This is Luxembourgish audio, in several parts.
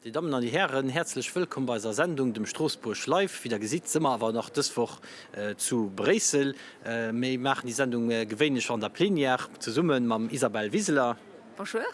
Dir Dammen an Dir Hären, häerzlech wëllkomm bei eiser Sendung, dem Stroossbuerg Live. Wéi Der gesitt, si mer awer nach dës Woch zu Bréissel. Mir maachen déi Sendung gewéinlech an der Plénière zesumme mam Isabel Wiseler. Bonjour.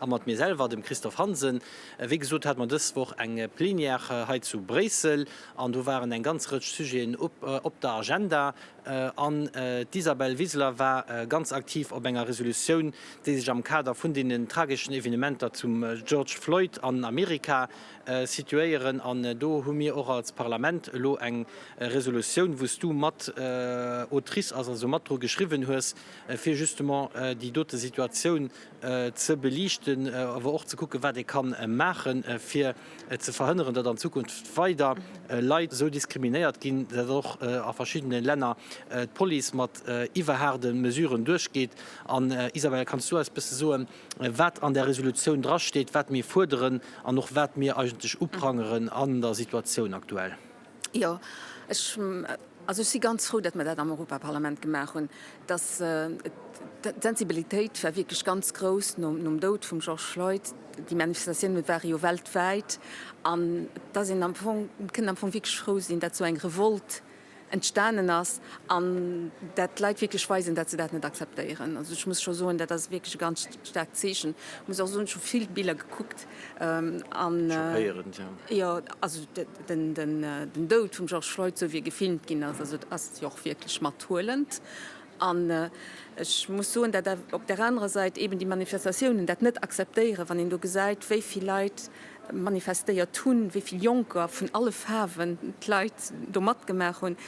A mat mir selwer, dem Christophe Hansen. Wéi gesot hate mer dës Woch eng Plénière hei zu Bréissel an do waren eng ganz Rëtsch Sujeten op der Agenda. An d'Isabel Wiseler war ganz aktiv op enger Resolutioun, déi sech am Kader vun deenen trageschen Evenementer zum George Floyd an Amerika situéieren. An do hu mir och als Parlament elo eng Resolutioun, wou s du mat Autrice ass, also mat dru geschriwwen hues, fir justement déi dote Situatioun ze beliichten, awer och ze kucken, wat ee ka maachen, fir ze verhënneren, datt an Zukunft weider Leit esou diskriminéiert ginn, datt och a verschiddene Länner d'Police mat iwwerhaarde Mesuren duerchgeet. An Isabel, kanns du eis bësse soen, wat an där Resolutioun drasteet, wat mir fuerderen an och wat mir eigentlech uprangeren an der Situatioun aktuell? Jo, ech, also ech si ganz frou, datt mer dat am Europaparlament gemaach hunn, datt d'Sensibilitéit war wierklech ganz grouss nom Doud vum George Floyd. Déi Manifestatioune ware jo weltwäit an et ass een am Fong, et kënnt am Fong wierklech frou sinn, datt esou eng Revolte entstanen ass an dat d'Leit wierklech weisen, dat se dat net akzeptéieren. Also ech muss scho soen, dat ass wierklech e ganz staarkt Zeechen. Ech muss och soen, ech hu vill Biller gekuckt an. Schockéierend, jo. Jo, also den Doud vum George Floyd, esou wéi e gefilmt ginn ass, also et ass jo och wierklech mathuelend. An ech muss soen, dat op där anerer Säit eeben déi Manifestatiounen dat net akzeptéieren, wann een do gesäit, wéi vill Leit manifestéiert hunn, wéi vill Jonker vun alle Faarwen d'Leit do matgemaach hunn,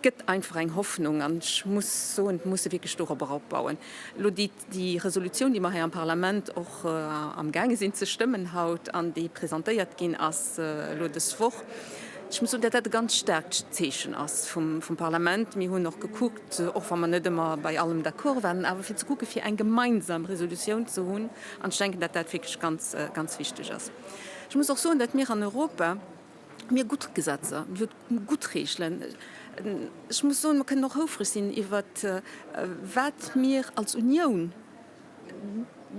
gëtt einfach eng Hoffnung. An ech muss soen, mir musse wierklech dorobber opbauen. Elo déi Déi Resolutioun, déi mer hei am Parlament och amgaange sinn ze stëmmen haut an déi presentéiert ginn ass elo dës Woch, ech muss soen, datt dat e ganz staarkt Zeechen ass vum Parlament. Mir hunn och gekuckt, och wa mer net ëmmer bei allem d'accord waren, awer fir ze kucke fir eng gemeinsam Resolutioun ze hunn. An ech denken, datt dat wierklech ganz, ganz wichteg ass. Ech muss och soen, datt mir an Europa, Mir hu gutt Gesetzer, mir hu gutt Reegelen. Ech muss soen, mer kënnen och houfreg sinn iwwert wat mir als Unioun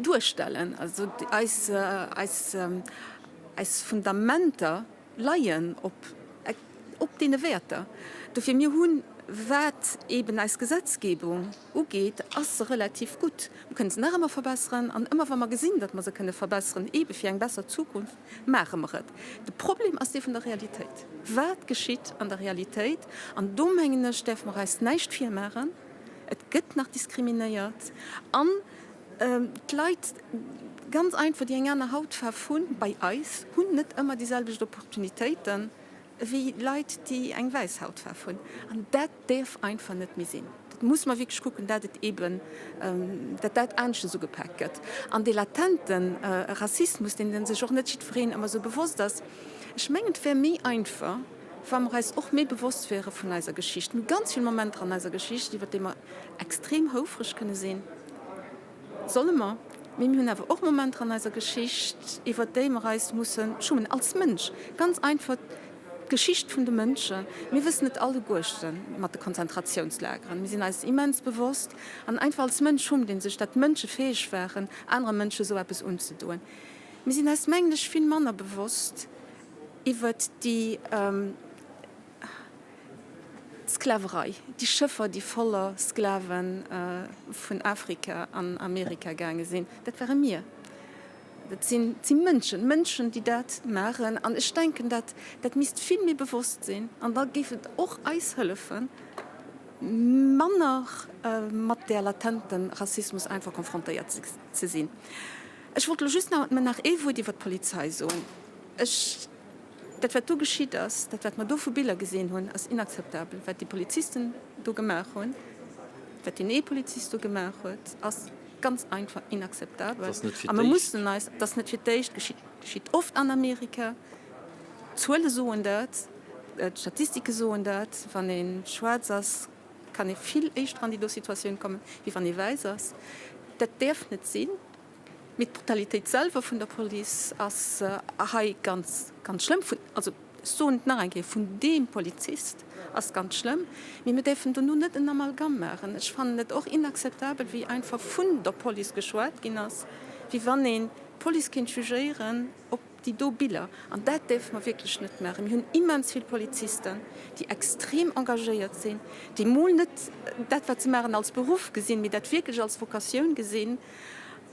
duerstellen. Also eis, eis, eis Fundamenter leien op, op deene Wäerter. Dofir, mir hunn, wat eeben eis Gesetzgebung ugeet, ass se relativ gutt. Mer kënnen se nach ëmmer verbesseren an ëmmer wa mer gesinn, datt mer se kënne verbesseren, eebe fir eng besser Zukunft, maache mer et. De Problem ass dee vun der Realitéit. Wat geschitt an der Realitéit? An do, mengen ech, däerfe mer eis näischt virmaachen. Et gëtt nach diskriminéiert an d'Leit, ganz einfach, déi eng aner Hautfaarf hunn, bei eis, hunn net ëmmer déi selwecht Opportunitéiten ewéi Leit, déi eng wäiss Hautfaarf hunn. An dat däerf einfach net méi sinn. Dat muss mer wierklech kucken, dat et eeben, dat dat aneschtens ugepaakt gëtt. An dee latente Rassismus, deen sech och net jiddwereen ëmmer esou bewosst ass, ech mengen, et wär méi einfach, wa mer eis och méi bewosst wäre vun eiser Geschicht. Mir hu ganz vill Momenter an eiser Geschicht, iwwert déi mer extrem houfreg kënne sinn. Solle mer. Mee mir hunn awer och Momenter an eiser Geschicht, iwwert déi mer eis musse schummen als Mënsch. Ganz einfach d'Geschicht vun de Mënschen. Mir wëssen et alleguerste mat de Konzentratiounslageren. Mir sinn eis immens bewosst. An einfach als Mënsch schummt ee sech, dat Mënsche fäeg waren, anere Mënsche esou eppes unzedoen. Mir sinn eis, mengen ech, vill manner bewosst iwwert déi. D'Sklaverei, déi Schëffer, déi voller Sklave vun Afrika an Amerika gaange sinn, dat ware mir. Dat sinn, dat si Mënschen, Mënschen, déi dat maachen. An ech denken, dat, dat misst vill méi bewosst sinn. An da géif et och eis hëllefen, manner mat där latente Rassismus einfach konfrontéiert ze sinn. Ech wollt elo just nach, nach ee Wuert iwwer d'Polizei soen. Ech. Dat wat do geschitt ass, dat wat mer do vu Biller gesinn hunn, ass inakzeptabel. Wat déi Polizisten do gemaach hunn, wat deen ee Polizist do gemaach huet, ass ganz einfach inakzeptabel. A mer mussen eis, dat ass net fir d'éischt, geschitt, geschitt oft an Amerika, d'Zuele soen dat, d'Statistike soen dat, wann ee schwaarz ass, kann ee vill éischter an déi do Situatioun kommen, wéi wann ee wäiss ass. Dat däerf net sinn. Mee d'Brutalitéit selwer vun der Police ass hei ganz, ganz schlëmm. Vun, also ech soen et nach eng Kéier, vun deem Polizist ass ganz schlëmm. Mee mir däerfen dono net en Amalgam maachen. Ech fannen et och inakzeptabel, wéi einfach vun der Police geschwat ginn ass, wéi wann een. D'Police kéint jugéieren op déi do Biller. An dat däerfe mer wierklech net maachen. Mir hunn immens vill Polizisten, déi extrem engagéiert sinn, déi mol net dat, wat se maachen, als Beruff gesinn, mee dat wierklech als Vocatioun gesinn.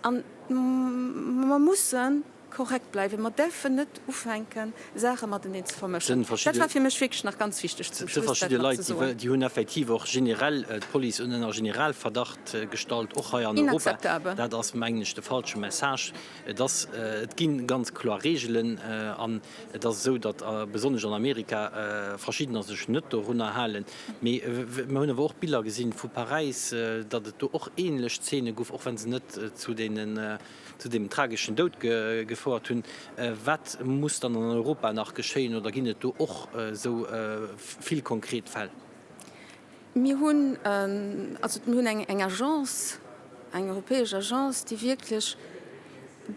An mer mussen korrekt bleiwen. Mer däerfen net ufänken, Saache mateneen ze vermëschen. Dat war fir mech wierklech nach ganz wichteg zum Schluss, dat nach ze soen. Verschidde Leit, déi hunn effektiv och generell d'Police ënner Generalverdacht gestallt, och hei an Europa. Dat ass, mengen ech, de falsche Message. Et ass, et gi ganz kloer Reegelen an et ass esou, datt besonnesch an Amerika verschiddener sech net dorunner halen. Mee mer hunn awer och Biller gesinn vu Paräis, datt et do och änlech Zeene gouf, och wa se net zu deenen, zu deem trageschen Doud gefouert hunn. Wat muss dann an Europa nach geschéien oder ginn et do och esou vill konkret Fäll? Mir hunn, also mir hunn eng Agence, eng europäesch Agence, déi wierklech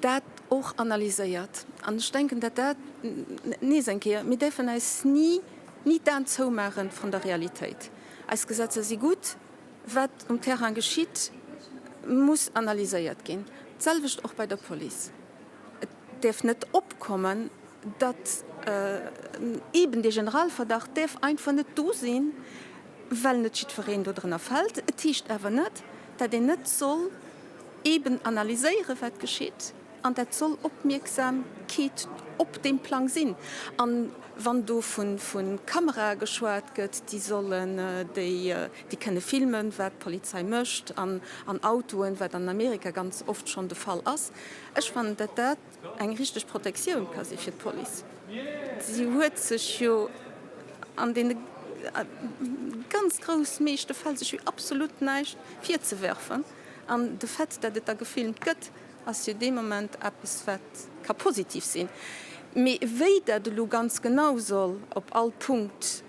dat och analyséiert. An ech denken, datt dat, nees eng Kéier, mir däerfen eis ni, ni d'Aen zoumaache vun der Realitéit. Eis Gesetzer si gutt. Wat um Terrain geschitt, muss analyséiert ginn. D'selwecht och bei der Police. Et däerf net opkommen, datt eeben dee Generalverdacht däerf einfach net do sinn, well net jiddwereen dodrënner fält. Et heescht awer net, datt een net soll eeben analyséieren, wat geschitt. An dat soll Opmierksamkeet op deem Plang sinn. A wann do vu Kamerae geschwat gëtt, déi sollen, déi, déi kënne filmen, wat d'Polizei mécht an an Autoen, wat an Amerika ganz oft schonn de Fall ass. Ech fannen, datt dat eng richteg Protektioun ka si fir d'Police. Si huet sech jo an deene ganz grouss meeschte Fäll sech jo absolut näischt virzewerfen. An de Fait, datt et da gefilmt gëtt, ass jo dee Moment eppes, wat ka positiv sinn. Mee wéi dat elo ganz genau soll op all Punkt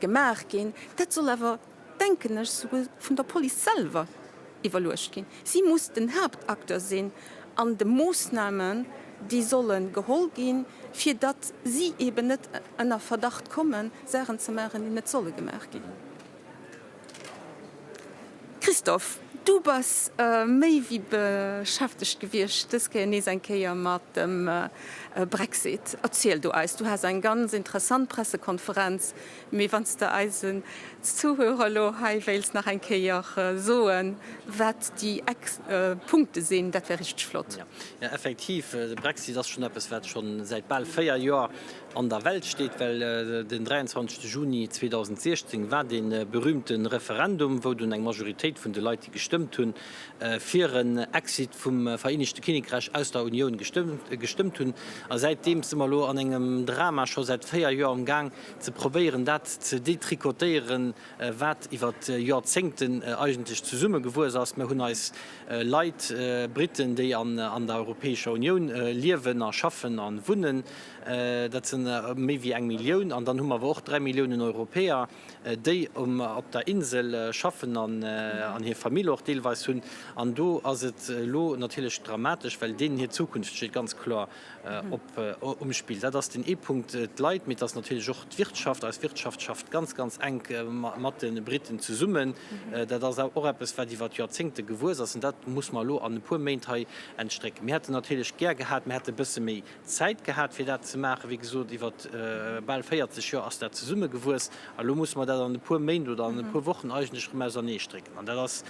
gemaach ginn, dat soll awer, denken ech, souguer vun der Police selwer iwwerluecht ginn. Si muss den Haaptacteur sinn an de Moossnamen, déi solle geholl ginn, fir datt si eeben net ënner Verdacht kommen, Saachen ze maachen, déi net solle gemaach ginn. Christophe, du bass méi wéi beschäftegt gewiescht dës Kéier nees eng Kéier mat dem Brexit. Erziel du eis, du has eng ganz interessant Pressekonferenz, mee wann s de eisen Zuhörer elo hei wéils nach eng Kéier soen, wat déi Eckpunkte sinn, dat wär richteg flott. Jo, effektiv, de Brexit ass schonn eppes, wat scho säit bal 4 Joer an der Welt steet, well den 23 Juni 2016 war dee berühmte Referendum, wou dunn eng Majoritéit vun de Leit, déi gestëmmt hunn, fir en Exit vum Vereenegte Kinnekräich aus der Unioun gestëmmt hunn. A säitdeem si mer elo an engem Drama scho säit 4 Joer am Gaang ze probéieren, dat ze detricotéieren, wat iwwer Joerzéngten eigentlech zesummegewuess ass. Mir hunn eis Leit, Briten, déi an der Europäescher Unioun liewen a schaffen a wunnen, dat si méi wéi eng Millioun. An dann hu mer awer och 3 Milliounen Europäer, déi op der Insel schaffen an hir Famill och deelweis hunn. An do ass et elo natierlech dramatesch, well deenen hir Zukunft steet ganz kloer um Spill. Dat ass den ee Punkt, d'Leit, mee et ass natierlech och d'Wirtschaft. Eis Wirtschaft schafft ganz, ganz enk mat de Briten zesummen. Dat ass och eppes, wat iwwer d'Joerzéngte gewuess ass. An dat muss mer elo an e puer Méint hei entstrécken. Mir hätten natierlech gär gehat, mir hätte e bësse méi Zäit gehat, fir dat ze maachen. Wéi gesot, iwwer bal 40 Joer ass dat zesummegewuess. A lo musse mer dat an e puer Méint oder an e puer Wochen eigentlech erëm auserneestrécken. An dat ass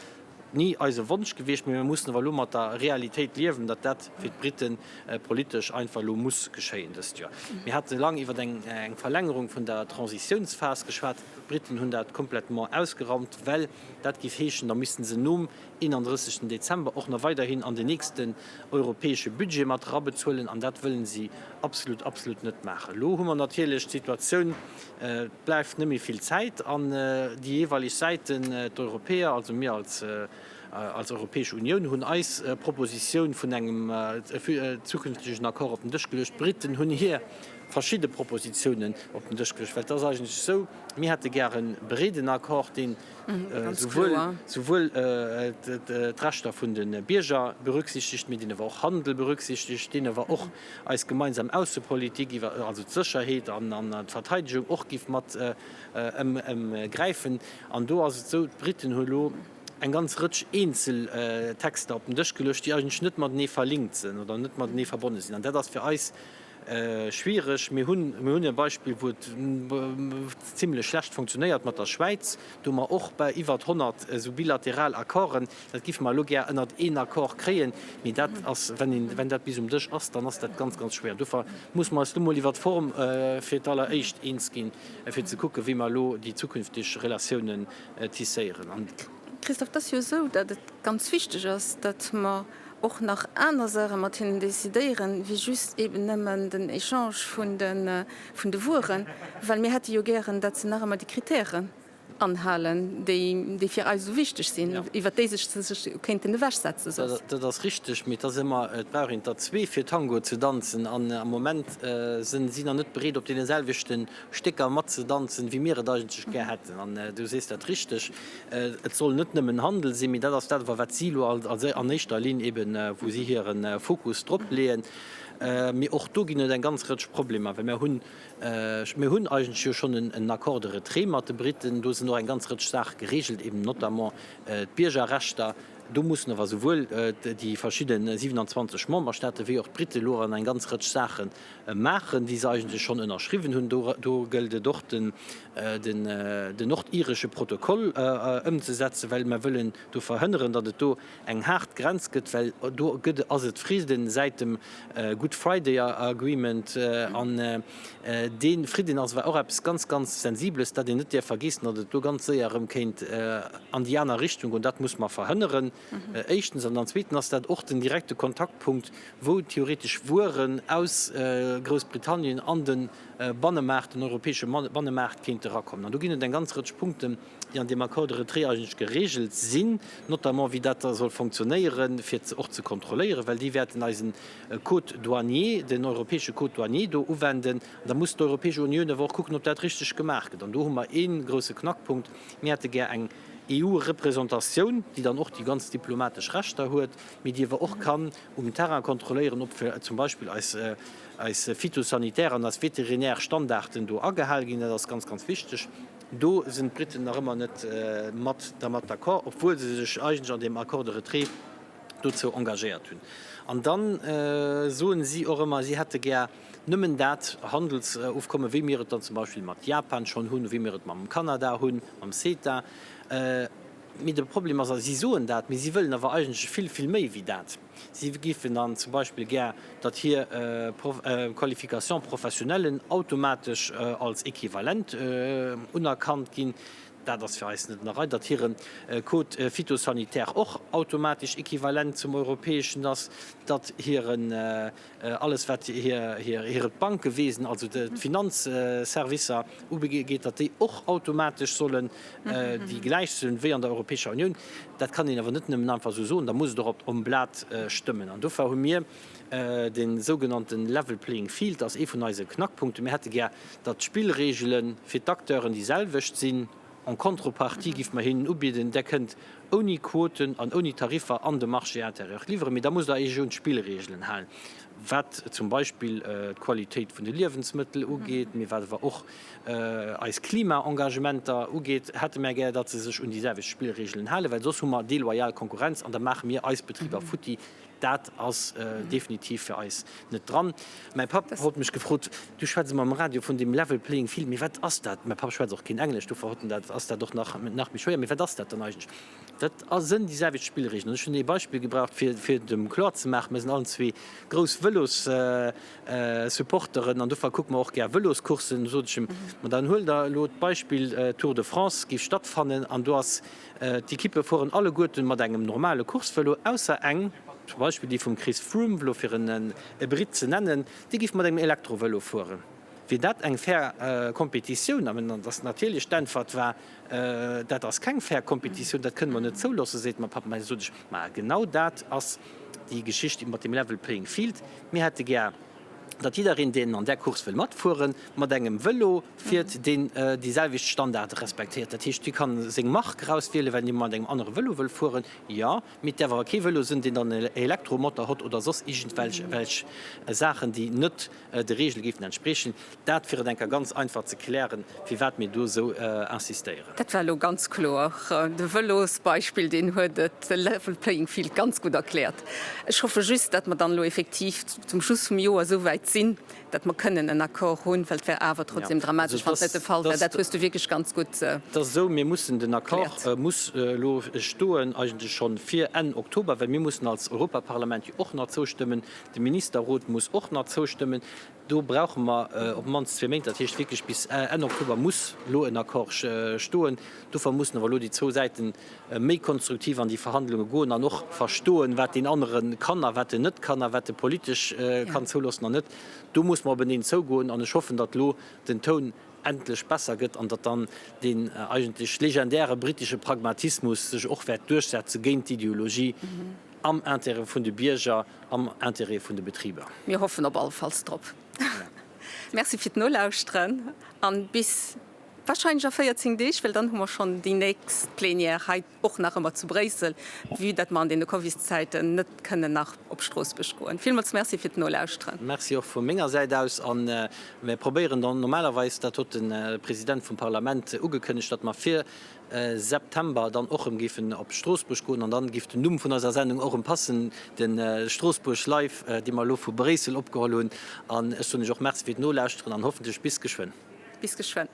ni eise Wonsch gewiescht, mee mir mussen awer elo mat der Realitéit liewen, datt dat fir d'Brite politesch einfach elo muss geschéien dëst Joer. Mir hate laang iwwer eng Verlängerung vun der Transitiounsphas geschwat. D'Briten hunn dat complètement ausgeraumt, well dat géif heeschen, da misste se nom 31 Dezember och nach weiderhin an den nächsten europäesche Budget mat erabezuelen, an dat wëllen si absolut, absolut net maachen. Elo hu mer natierlech d'Situatioun, et bleift net méi vill Zäit, an déi jeeweileg Säiten, d'Europäer, also mir als als Europäesch Unioun, hunn eis Propositioun vun engem zukünftegen Accord op den Dësch geluecht, d'Briten hunn hir verschidde Propositiounen op den Dësch geluecht, well et ass eigentlech esou, mir hätte gär e breeden Accord, deen souwuel d'Rechter vun de Bierger berücksichtegt, mee deen awer och Handel berücksichtegt, deen awer och eis gemeinsam Aussepolitik iwwer, also d'Sécherheet an d'Verteidegung och giff mat ëmgräifen. An do ass et esou, d'Briten hu elo. eng ganz Rëtsch eenzel Texter op den Dësch geluecht, déi eigentlech net matenee verlinkt sinn oder net matenee verbonne sinn. An dat ass fir eis schwiereg. Mir hunn, mir hunn e Beispill, wou et zimlech schlecht funktionéiert mat der Schwäiz. Do hu mer och bei iwwert 100 esou bilateral Accorden. Dat géife mer elo gär ënnert een Accord kréien. Mee dat ass, wenn een, wenn dat bis um Dësch ass, dann ass dat ganz, ganz schwéier. Dofir muss mer eis elo mol iwwert d'Form fir d'alleréischt eens ginn, fir ze kucken, wéi mer elo déi zukünfteg Relatiounen tisséieren. An. Christophe, et ass jo esou, datt et ganz wichteg ass, datt mer och nach aner Saache mat hinnen decidéieren, wéi just eben nëmmen den Echange vun de, vun de Wueren, well mir hätte jo gären, datt se nach ëmmer déi Kritären anhalen, déi, déi fir eis esou wichteg sinn, iwwert déi sech se sech kéinten ewechsetzen soss. Dat ass richteg, mee et ass ëmmer, et brauch een der zwee fir Tango ze danzen an am Moment sinn si nach net bereet op deene selwechte Stécker matzedanzen, wéi mir et eigentlech gär hätten. An du sees dat richteg, et soll net nëmmen Handel sinn, mee dat ass dat awer, wat si elo an éischter Linn eben, wou si hire Fokus drop leeën. Mee och do ginn et eng ganz Rëtsch Problemer, well mir hunn, mir hunn eigentlech jo schonn en Accord de retrait mat de Briten, do sinn och eng ganz Rëtsch Saache geregelt, eben notamment d'Biergerrechter. Do mussen awer souwuel déi verschidde 27 Memberstaate wéi och d'Brite elo erëm eng ganz Rëtsch Saache maachen, déi se eigentlech schonn ënnerschriwwen hunn. Do gëllt et och, den nordiresche Protokoll ëmzesetzen, well mer wëllen do verhënneren, datt et do eng haart Grenz gëtt, well do gëtt, ass et Fridden säit dem Good Friday Agreement. An dee Fridden ass awer och eppes ganz, ganz Sensibles, dat een net däerf vergeessen, datt et do ganz séier erëm kéint an déi aner Richtung goen. Dat muss mer verhënneren, éischtens. An dann zweeten ass dat och den direkte Kontaktpunkt wou theoretesch Wueren aus Groussbritannien an de Bannemaart, den europäesche Bannemaart kéinte erakommen. An do ginn et eng ganz Rëtsch Punkten, déi an deem Accord de retrait eigentlech geregelt sinn, notamment wéi dat da soll fonctionnéieren, fir och ze kontrolléieren, well déi wäerten eisen Code douanier, den europäesche Code douanier do uwenden. An da muss d'Europäesch Unioun awer och kucken, ob dat richteg gemaach gëtt. An do hu mer ee grouse Knackpunkt, Mir hätte gär eng EU-Représentatioun, déi dann och déi ganz diplomatesch Rechter huet, mee déi awer och kann um Terrain kontrolléieren, ob fir zum Beispill eis eis phytosanitär an eis veterinär Standarden do agehal ginn. Dat ass ganz, ganz wichteg. Do sinn d'Briten nach ëmmer net mat dermat d'accord, obwuel se sech eigentlech an deem Accord de retrait dozou engagéiert hunn. An da soen si och ëmmer, si hätte gär nëmmen dat Handelsofkomme wéi mir et dann zum Beispill mat Japan schonn hunn, wéi mir et mam Kanada hunn, mam CETA. Mee de Problem ass, a si soen dat, mee si wëllen awer eigentlech vill, vill méi wéi dat. Si géifen dann zum Beispill gär, datt hir Qualifications professionnellen automatesch als equivalent unerkannt ginn. Dat ass fir eis net an der Rei. Datt hire Code phytosanitaire och automatesch equivalent zum europäeschen ass, datt hiren alles wat hiert Bankewesen, also d'Finanzservicer ubegeet, datt déi och automatesch sollen déi gläich sinn wéi an der Europäescher Unioun. Dat kann een awer net nëmmen einfach esou soen, da muss et och op um Blat stëmmen. An dofir hu mir de sougenannte Level Playing Field, ass ee vun eise Knackpunkten. Mir hätte gär, datt d'Spillregele fir d'Acteuren déi selwecht sinn. En contrepartie géife mer hinnen ubidden, Der kënnt ouni Quoten an ouni Tariffer an de Marché intérieur liwweren, mee da musst Der Iech un d'Spillregelen halen, wat zum Beispill d'Qualitéit vun de Liewensmëttel ugeet, mee wat awer och eis Klimaengagementer ugeet, hätte mär gär, datt se sech un déi selwecht Spillregelen halen, well soss hu mer deloyal Konkurrenz an da maache mir eis Betriber futti. Dat ass definitiv fir eis net dran. Mäi Papp hot mech gefrot, Du schwätz ëmmer am Radio vun deem level playing field, mee wat ass dat? Mäi Papp schwätzt och keen Englesch, dofir hot en dat, ass dat och nach, nach méi schwéier. Mee wat ass dat dann eigentlech? Dat sënn déi selwecht Spillregeln. An ech hunn ee Beispill gebraucht, fir, fir et em kloer ze maachen. Mir sinn allen zwee grouss Vëlossupporteren an dofir kucke mer och gär Vëloscourssen. Du sot ech em, Ma dann huel der elo d'Beispill Tour de France géif stattfannen an do ass D'Ekippe fueren alleguerten mat engem normale Coursevëlo, ausser eng, zum Beispill déi vum Chris Froome, elo fir en e Britt ze nennen, déi géif mat engem Elektrovëlo fueren. Wier dat eng fair Kompetitioun? An dass natierlech d'Äntwert war, Dat ass keng fair Kompetitioun, dat kënne mer net zouloossen, seet mäi Papp. Mä sot ech, ma genau dat ass déi Geschicht mat dem level playing field. Mir hätte gär. datt jiddereen, deen an där Course wëll matfueren, mat engem Vëlo fiert, deen déi selwecht Standarde respektéiert. Dat heescht, hie kann seng Mark erauswielen, well hie mat engem anere Vëlo wëll fueren, jo, mee et däerf awer kee Vëlo sinn, deen dann en Elektromotor hott oder soss iergendwelch Saachen, déi net de Reegele géifen entspriechen. Dat fir et eng Kéier ganz einfach ze klären, firwat mir do esou insistéieren. Dat war elo ganz kloer. De Vëlosbeispill, deen huet et, de level playing field, ganz gutt erkläert. Ech hoffe just, datt mer dann elo effektiv zum Schluss vum Joer esou wäit sinn, datt mer kënnen en Accord hunn, well et wär awer trotzdem dramatesch, wann et net de Fall wär. Dat hues du wierklech ganz gutt erkläert. Et ass esou, mir mussen, den Accord muss elo stoen, eigentlech schonn vir Enn Oktober, well mir mussen als Europaparlament jo och nach zoustëmmen, de Ministerrot muss och nach zoustëmmen. Do brauche mer op d'mannst zwee Méint, dat heescht wierklech bis Enn Oktober muss elo en Accord stoen. Dofir mussen awer elo déi zwou Säite méi konstruktiv an déi Verhandlunge goen an och verstoen, wat deen anere kann a wat en net kann a wat e politesch kann zouloossen an net. Do muss mer openeen zougoen an ech hoffen, datt elo den Toun endlech besser gëtt an datt dann deen eigentlech legendäre brittesche Pragmatismus sech och wäert duerchsetze géint d'Ideologie. Am Intérêt vun de Bierger, am Intérêt vun de Betriber. Mir hoffen op allefalls drop. Merci fir d'Nolauschteren an bis wahrscheinlech a 14 Deeg, well dann hu mer schonn déi nächst Plénière hei och nach ëmmer zu Bréissel, vue dat mer an deene Covidszäiten net kënnen nach op Stroossbuerg goen. Villmools Merci fir d'Nolauschteren. Merci och vu menger Säit aus. A mir probéieren dann normalerweis, dat huet de President vum Parlament ugekënnegt, datt mer fir September dann och erëm géifen op Stroossbuerg goen an dann géif den Numm vun eiser Sendung och erëm passen, de Stroossbuerg Live, dee mer elo vu Bréissel opgeholl hunn. An ech soen iech och Merci fir d'Nolauschteren an hoffentlech bis geschwënn. Bis geschwënn.